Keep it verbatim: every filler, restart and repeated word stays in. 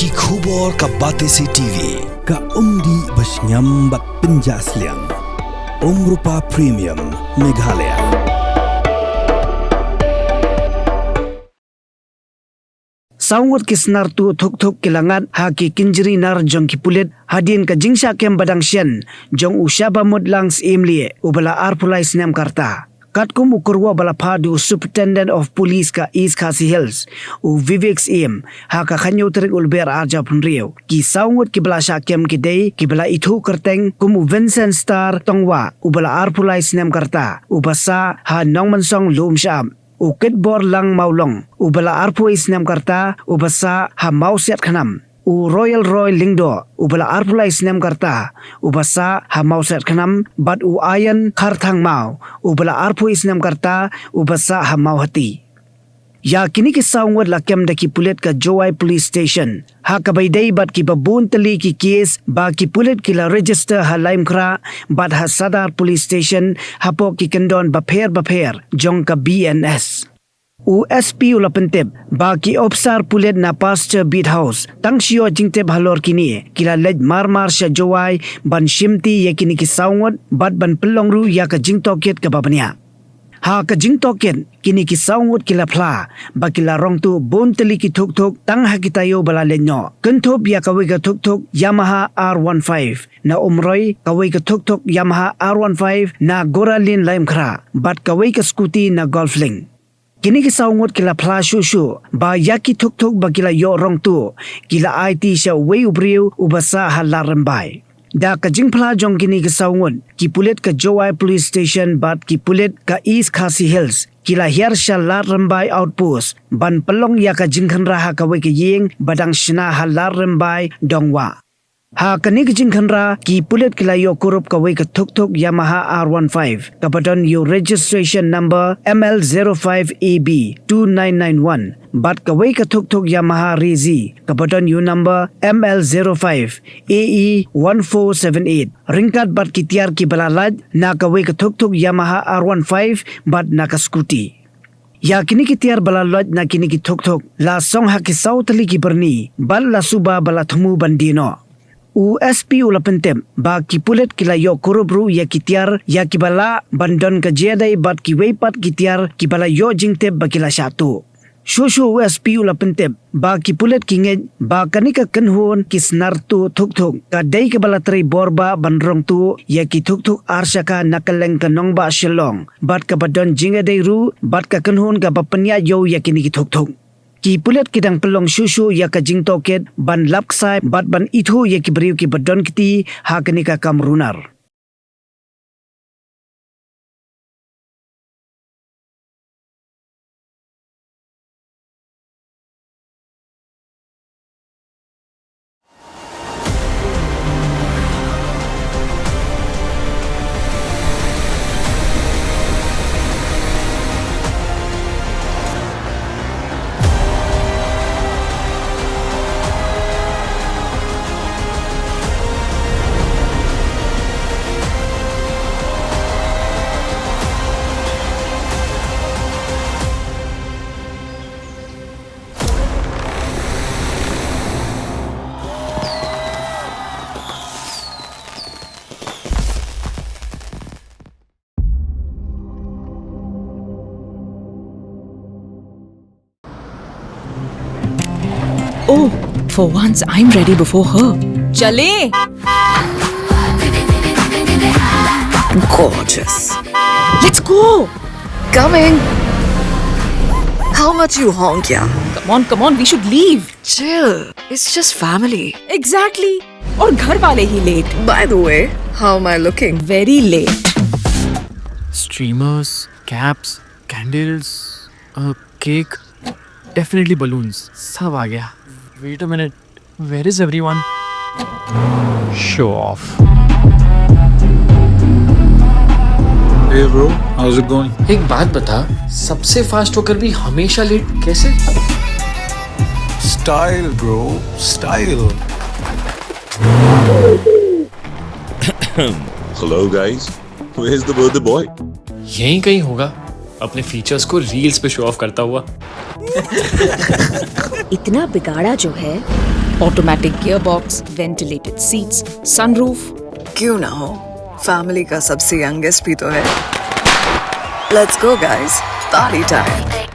Ki khubor ka Batesi T V, ka umdih ba shngiam bad pynjah sliang. Umrupa Premium, Meghalaya. Saw ngut ki snar tuh thuk thuk ki la ngat ha ki kynjri nar jong ki pulit hadien ka jingshah kem ba dang shen jong u Shabamut Lang Syiemlieh, u ba la arphew lai snem ka rta. Katkum u kyrwoh ba la phah da u Superintendent of Police ka East Khasi Hills, u Vivek Syiem, ha ka khathynñiew tarik u Lber arhajar arphew hynriew, ki saw ngut ki ba la shah kem ki dei ki ba la ithuh kyrteng kum u Vincent Star Tongwah, u ba la arphew lai snem ka rta, u ba sah ha Nongmynsong Lum Shyiap, u Kitbor Lang Mawlong, u ba la arphew wei snem ka rta, u ba sah ha Mawsiat Khnam, u Royal Roy Lyngdoh, u ba la arphew lai snem ka rta, u ba sah ha Mawsiat Khnam, bad u Ayan Kharthang Maw, u ba la arphew wei snem ka rta, u ba sah ha Mawhati. Ïa kine ki saw ngut la kem da ki pulit ka Jowai Police Station, ha kaba ïadei bad ki babun tylli ki case ba ki pulit ki la register ha Laitumkhrah bad ha Sadar Police Station, hapoh ki kyndon bapher bapher jong ka B N S. U S P u la pyntip ba ki ophisar pulit na Pasture Beat House, tang shu ïoh jingtip halor kine, ki la leit mar mar sha Jowai ban shimti ïa kine ki saw ngut bad ban pynlong ruh ïa ka jingtohkit kaba bniah. Ha ka jingtohkit, kine ki saw ngut ki la phla ba ki la rong tuh bun tylli ki thuk thuk tang ha ki taïew ba la leit noh, kynthup ïa kawei ka thuk thuk Yamaha R one five na Umroi, kawei ka thuk thuk Yamaha R one five na Goralin Laitumkhrah, bad kawei ka scooty na Golflink. Kine ki saw ngut ki la phla shuh shuh ba ïa ki thuk thuk ba ki la ïoh rong tuh, ki la aiti sha uwei u briew u ba sah ha Lad Rymbai. Da ka jingphla jong kine ki saw ngut, ki pulit ka Jowai Police Station bad ki pulit ka East Khasi Hills ki la hiar sha Lad Rymbai Outpost ban pynlong ïa ka jingkhynra ha kawei ka ïing ba dang shna ha Lad Rymbai Dongwah. Ha kane ka jingkhynra, ki pulit ki la ïoh kurup kawei ka thuk thuk Yamaha R one five, kaba don ïa u registration number M L zero five A B two nine nine one, bad kawei ka thuk thuk Yamaha Rezi, kaba don ïa u number M L zero five A E one four seven eight, ryngkat bad ki tiar ki ba la lait na kawei ka thuk thuk Yamaha R one five bad na ka scooty. Ïa kine ki tiar ba la lait na kine ki thuk thuk la song ha ki saw tylli ki byrni, bad la suba ba la thmu ban die noh. U S P u la pyntip ba ki pulit ki la ïoh kurup ruh ïa ki tiar ïa ki ba lah ban don ka jingïadei bad kiwei pat ki tiar ki ba la ïoh jingtip ba ki la shah tuh. Shuh shuh u S P u la pyntip ba ki pulit ki ngeit ba kane ka kynhun ki snar tuh thuk thuk ka dei kaba la trei bor bah ban rong tuh ïa ki thuk thuk ar shaka na kylleng ka nongbah Shillong, bad kaba don jingïadei ruh bad ka kynhun kaba pynïaid ïew ïa kine ki thuk thuk. Ki pulit ki dang pynlong shuh shuh ïa ka jingtohkit ban lap ksai bad ban ithuh ïa ki briew ki ba don kti ha kane ka kam runar. Oh, for once I'm ready before her. चले। Gorgeous. Let's go. Coming. How much you honk, yeah? Come on, come on, we should leave. Chill. It's just family. Exactly. और घर वाले ही late. By the way, how am I looking? Very late. Streamers, caps, candles, a cake, definitely balloons. सब आ गया. Wait a minute. Where is everyone? Show off. Hey bro, how's it going? एक बात बता, सबसे फास्ट होकर भी हमेशा लेट कैसे? Style bro, style. Hello guys, where's the birthday boy? यहीं कहीं होगा, अपने फीचर्स को रील्स पे शो ऑफ करता हुआ. इतना बिगाड़ा जो है. Automatic gearbox, ventilated seats, sunroof. क्यों ना हो, फैमिली का सबसे यंगेस्ट भी तो है। Let's go guys, party time.